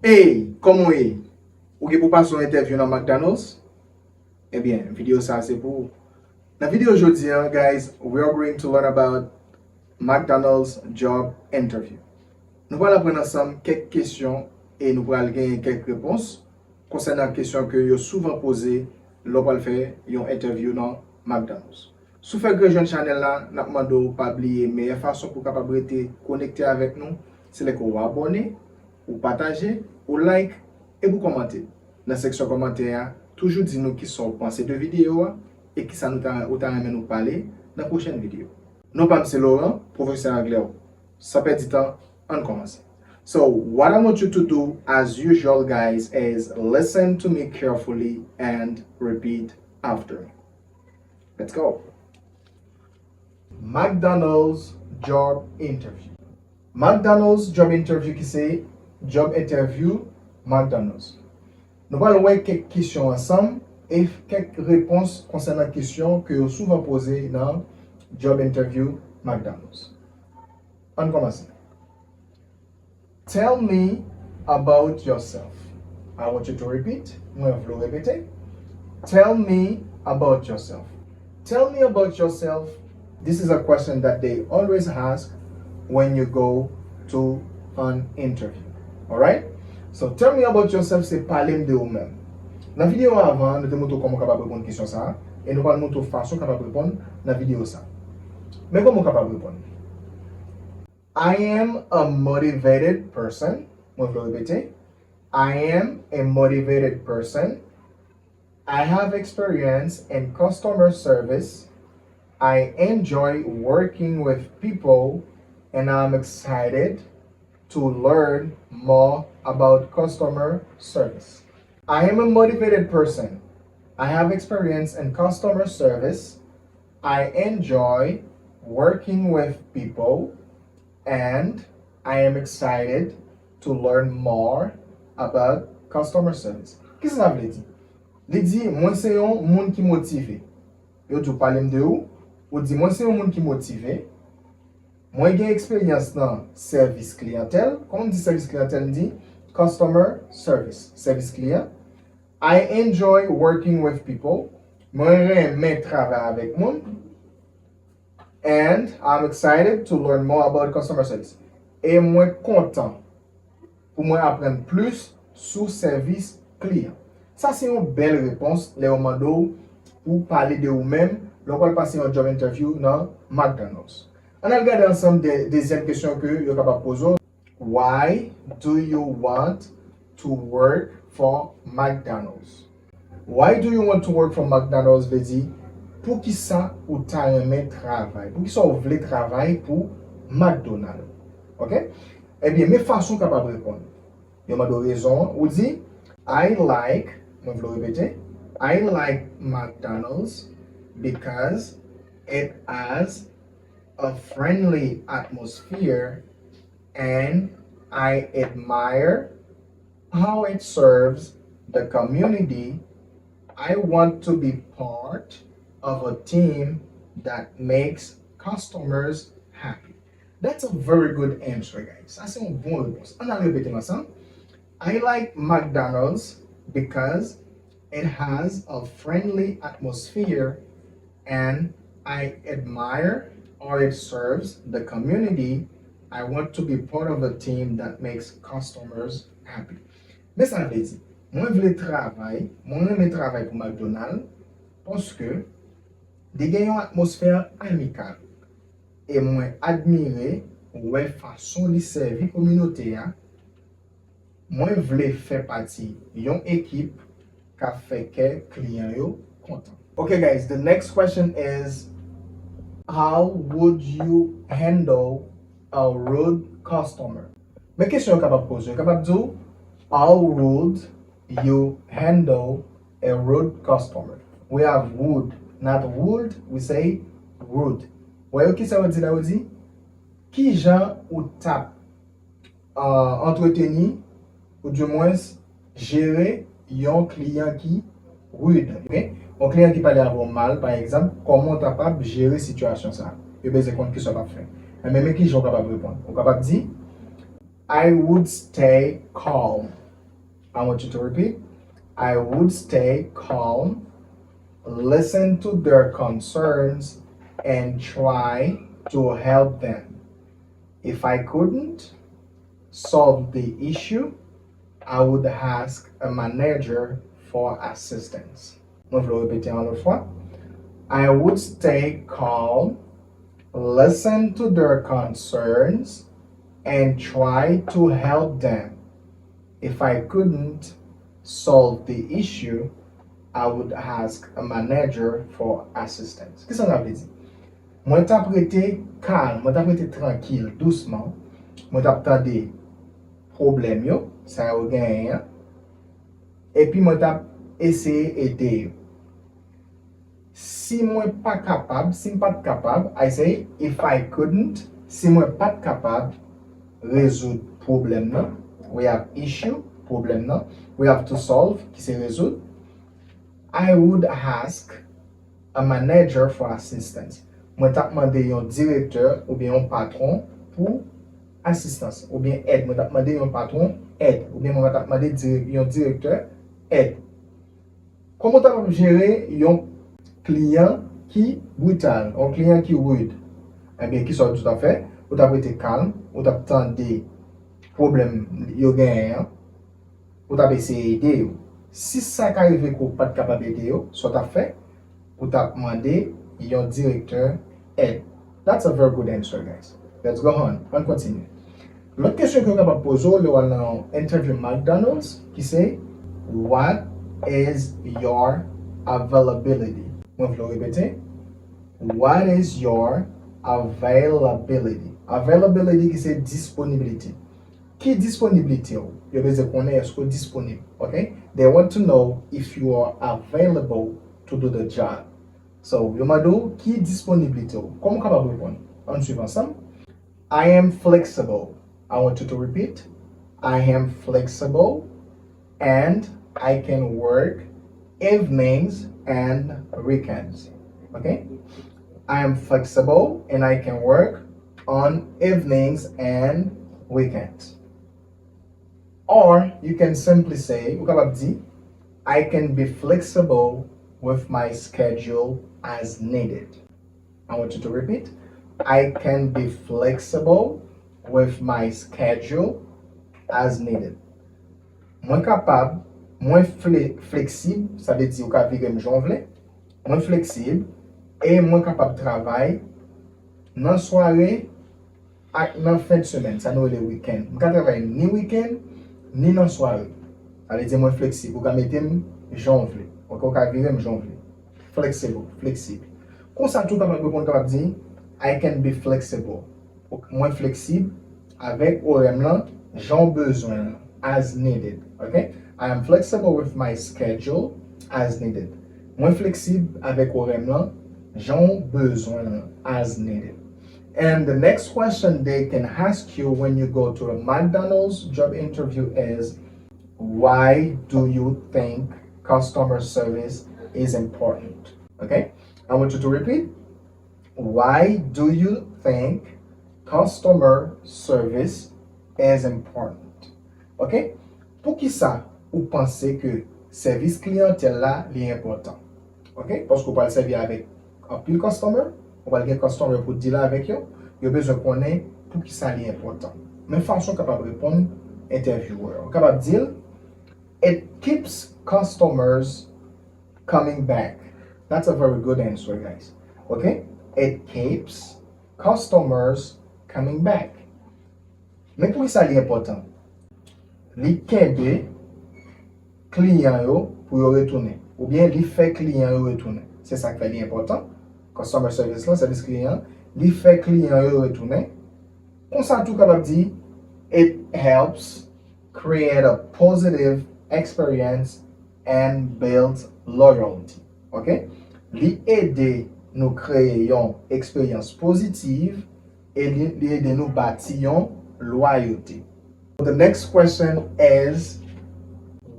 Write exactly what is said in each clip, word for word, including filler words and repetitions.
Hey, kòman w ye? Ou gen pou pase yon entèvyou nan McDonald's? Ebyen, videyo sa a se pou ou. Nan videyo jodi a, guys, we are going to learn about McDonald's job interview. Nou pral aprann ansanm kèk kesyon e nou pral genyen kèk repons konsènan kesyon ke yo souvan poze lè w pral fè yon entèvyou nan McDonald's. Si w fèk rejwenn chanèl la, n ap mande w pa bliye meyè fason pou w kapab rete konekte avèk nou, se lè ke w abòne, ou pataje, ou like, epi w kòmante. Nan seksyon kòmantè a, toujou di nou kisa w panse de videyo a e kisa nou ta, ou ta renmen nou pale nan pwochèn videyo. Non pa m se Laurent, pwofesè anglè w. San pèdi tan, ann kòmanse. So, what I want you to do, as usual, guys, is listen to me carefully and repeat after me. Let's go. McDonald's job interview. McDonald's job interview ki se job interview McDonald's. Nou pral wè kèk kesyon ansanm e kèk repons konsènan kesyon ke yo souvan poze nan job interview McDonald's. Ann kòmanse. Tell me about yourself. I want you to repeat. Mwen vle w repete. Tell me about yourself. Tell me about yourself. This is a question that they always ask when you go to an interview. Alright? So, tell me about yourself, se pale m de ou menm. Nan videyo avan, nou te montre w kòman w kapab reponn kesyon sa a, e nou pral montre w fason w kapab reponn nan videyo sa a. Men kòman w kapab reponn? I am a motivated person. Mwen vle w repete. I am a motivated person. I have experience in customer service. I enjoy working with people, and I'm excited to learn more about customer service. I am a motivated person. I have experience in customer service. I enjoy working with people, and I am excited to learn more about customer service. Kisa sa vle di? Li di, mwen se yon moun ki motive. Yo di w pale m de ou, ou di mwen se yon moun ki motive. Mwen gen eksperyans nan sèvis kliyantèl. Kòman m di sèvis kliyantèl? M di customer service, sèvis kliyan. I enjoy working with people. Mwen renmen travay avèk moun. And I'm excited to learn more about customer service. E mwen kontan pou mwen aprann plis sou sèvis kliyan. Sa se yon bèl repons lè yo mande w pou w pale de ou menm lè w pral pase yon job interview nan McDonald's. Ann al gade ansanm de, dezyèm kesyon ke yo kapab poze w. Why do you want to work for McDonald's? Why do you want to work for McDonald's vle di, poukisa ou ta renmen travay? Poukisa w vle travay pou McDonald? Ok? Ebyen, men fason w kapab reponn. Yo mande w rezon an, ou di, I like, mwen vle w repete, I like McDonald's because it has a friendly atmosphere and I admire how it serves the community. I want to be part of a team that makes customers happy. That's a very good answer, guys. Sa se yon bon repons. Ann al repete l ansanm. I like McDonald's because it has a friendly atmosphere and I admire how it serves the community. I want to be part of a team that makes customers happy. Men sa vle di, mwen vle travay, mwen renmen travay pou McDonald, paske li gen yon atmosfè amikal. E mwen admire wè fason li sèvi kominote a. Mwen vle fè pati yon ekip k ap fè kè kliyan yo kontan. Ok, guys, the next question is, how would you handle a rude customer? Men kesyon yo kapab poze, yo kapab di w, how would you handle a rude customer? We have would, not would, we say rude. Wè yo kisa yo di la, yo di, kijan ou t ap ah, antreteni, oudimwens jere yon kliyan ki rude, ok? Yon kliyan ki pale avè w mal, pa egzanp, kòman w ta kapab jere sitiyasyon sa a? Yo bezwen konn kisa w t ap fè. Enben, men kijan w kapab reponn. Ou kapab di, I would stay calm. I want you to repeat. I would stay calm, listen to their concerns, and try to help them. If I couldn't solve the issue, I would ask a manager for assistance. Mwen vle repete yon lòt fwa. I would stay calm, listen to their concerns, and try to help them. If I couldn't solve the issue, I would ask a manager for assistance. Kisa sa vle di? Mwen t ap rete kalm, mwen t ap rete trankil, dousman. Mwen t ap tande pwoblèm yo, sa yo genyen an. Epi mwen t ap eseye ede yo. Si mwen pa kapab, si m pa t kapab, I say, if I couldn't, si mwen pa t kapab rezoud pwoblèm nan, we have issue, pwoblèm nan, we have to solve, ki se rezoud, I would ask a manager for assistance. Mwen t ap mande yon direktè oubyen yon patwon pou asistans, oubyen èd. Mwen t ap mande yon patwon èd, oubyen mwen t ap mande direk- yon direktè èd. Kòman w ta kapab jere yon kliyan ki brital, yon kliyan ki rude? Ebyen, kisa w t ap fè? Ou t ap rete kalm, ou t ap tande pwoblèm yo genyen an, ou t ap eseye ede yo. Si sa ka rive ke w pa t kapab ede yo, sa w t ap fè? Ou t ap mande yon direktè èd. That's a very good answer, guys. Let's go on. Ann kontinye. Lòt kesyon ke w kapab poze w lè w al nan yon entèvyou McDonald's, ki se, what is your availability? Mwen vle w repete. What is your availability? Availability ki se disponibilite. Ki disponibilite w? Yo bezwen konnen èske w disponib, ok? They want to know if you are available to do the job. So, yo mande w ki disponibilite w. Kòman w kapab reponn? Ann swiv ansanm. I am flexible. I want you to repeat. I am flexible and I can work evenings and weekends. Okay? I am flexible and I can work on evenings and weekends. Or you can simply say, ou kapab di, I can be flexible with my schedule as needed. I want you to repeat. I can be flexible with my schedule as needed. Mwen kapab, mwen fle- fleksib, sa vle di ou ka vire m jan w vle. Mwen fleksib e mwen kapab travay nan sware ak nan fen de semèn, sa nou rele weekend. M ka travay ni weekend, ni nan sware. Sa vle di mwen fleksib. Ou ka mete m jan w vle. Ok, ou ka vire m jan w vle. Flexible, fleksib. Konsa tou kapab reponn, kapab di, I can be flexible. Mwen fleksib avèk orè m lan jan w bezwen l, as needed. Ok? I am flexible with my schedule as needed. Mwen fleksib avèk orè m lan jan w bezwen l, as needed. And the next question they can ask you when you go to a McDonald's job interview is, why do you think customer service is important? Okay? I want you to repeat. Why do you think customer service is important? Ok? Poukisa ou panse ke sèvis kliyantèl la li enpòtan? Ok? Paske ou pral sèvi avèk anpil customer, ou pral gen customer pou deal avèk yo, yo bezwen konnen poukisa li enpòtan. Men fason w kapab reponn interviewer. Ou kapab di l, it keeps customers coming back. That's a very good answer, guys. Ok? It keeps customers coming back. Men poukisa li enpòtan? Li kenbe kliyan yo pou yo retounen. Oubyen li fè kliyan yo retounen. Se sa k fè li enpòtan. Customer service lan, sèvis kliyan, li fè kliyan yo retounen. Konsa tou kapab di, it helps create a positive experience and build loyalty. Ok? Li ede nou kreye yon eksperyans pozitiv e li, li ede nou bati yon lwayote. The next question is,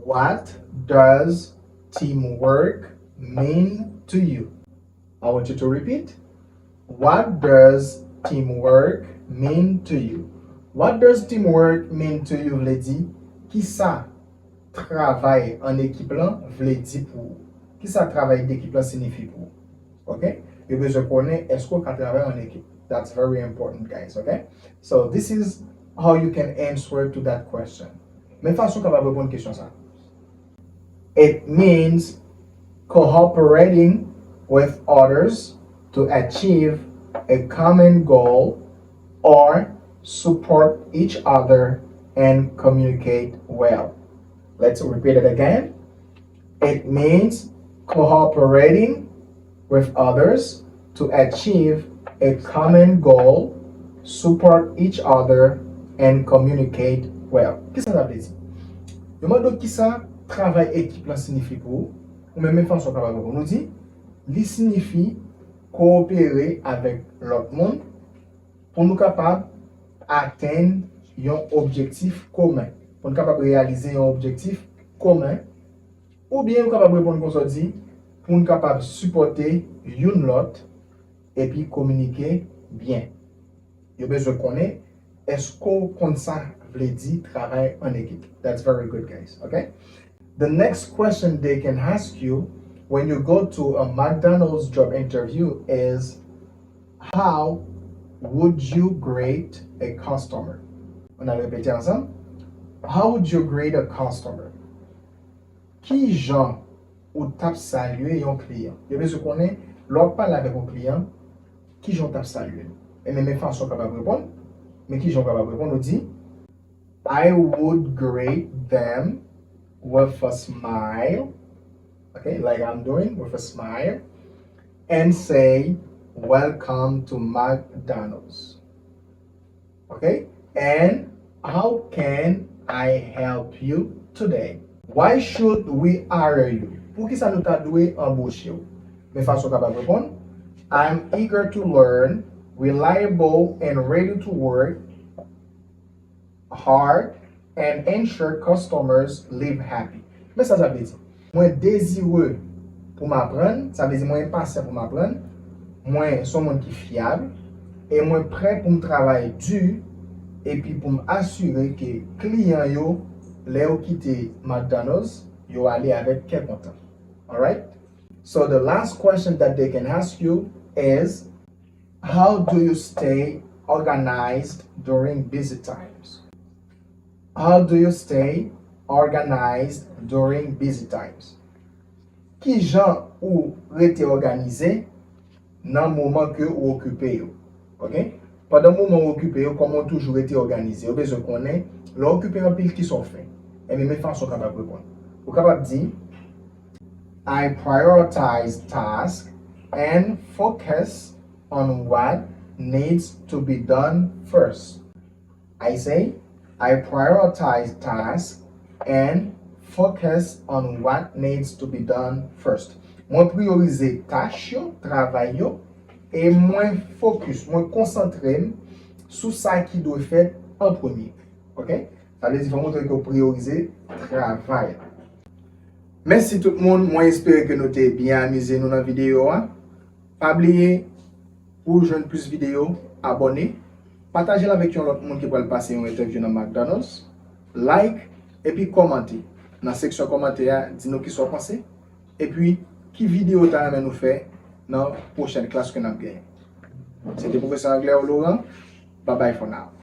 what does teamwork mean to you? I want you to repeat. What does teamwork mean to you? What does teamwork mean to you? Vle di, kisa travay an ekip lan vle di pou ou? Kisa travay dekip lan siyifi pou ou? Ok? Yo bezwen konnen èske w ka travay an ekip. That's very important, guys, ok? So, this is how you can answer to that question. Men fason w kapab reponn kesyon sa. It means cooperating with others to achieve a common goal or support each other and communicate well. Let's repeat it again. It means cooperating with others to achieve a common goal, support each other, and communicate well. Kisa sa vle di? Yo mande w kisa travay ekip lan siyifi pou ou, ou menm men fason w kapab reponn. Ou di, li siyifi kowopere avèk lòt moun pou nou kapab atenn yon objektif komen, pou nou kapab reyalize yon objektif komen, oubyen yo kapab reponn konsa, di, pou nou kapab sipòte youn lòt epi kominike byen. Yo bezwen konnen èske w konn sa vle di travay an ekip. That's very good, guys. Ok? The next question they can ask you when you go to a McDonald's job interview is, how would you greet a customer? Ann al repete ansanm. How would you greet a customer? Ki jan ou t ap salye yon kliyan? Yo bezwen konnen, lè w ap pale avèk yon kliyan, ki jan w t ap salye l? E men, men fason w kapab reponn. Men ki jan w kapab reponn, ou di, I would greet them with a smile, okay, like I'm doing, with a smile, and say, "Welcome to McDonald's." Okay? And how can I help you today? Why should we hire you? Poukisa nou ta dwe anboche w? Men fason w kapab reponn. I'm eager to learn, reliable and ready to work hard and ensure customers leave happy. Men sa sa vle di. Mwen dezire pou m aprann, sa vle di mwen enpasyan pou m aprann. Mwen se yon moun ki fyab e mwen prè pou m travay di epi pou m asire ke kliyan yo, lè yo kite McDonald's, yo ale avèk kè kontan. Alright? So the last question that they can ask you is, how do you stay organized during busy times? How do you stay organized during busy times? Ki jan ou rete òganize nan moman ke ou okipe yo? Ok? Pandan moman ou okipe yo, kòman ou toujou rete òganize? Yo bezwen konnen, lè w okipe anpil, kisa w fè? Ebyen, men fason w kapab reponn. Ou kapab di, I prioritize tasks and focus on what needs to be done first. I say, I prioritize tasks and focus on what needs to be done first. Mwen priyorize tach yo, travay yo, e mwen fokis, mwen konsantre m sou sa ki dwe fèt an premye. Ok? Sa vle di, fò w montre ke w priyorize travay la. Mèsi tout moun, mwen espere ke nou te byen amize nou nan videyo a. Pa bliye, pou w jwenn plis videyo, abòne, pataje l avèk yon lòt moun ki pral pase yon entèvyou nan McDonald's, like, epi kòmante. Nan seksyon kòmantè a, di nou kisa w panse, epi ki videyo w ta renmen nou fè nan pwochèn klas ke n ap genyen. Se te pwofesè Anglè Laurent. Bye bye for now.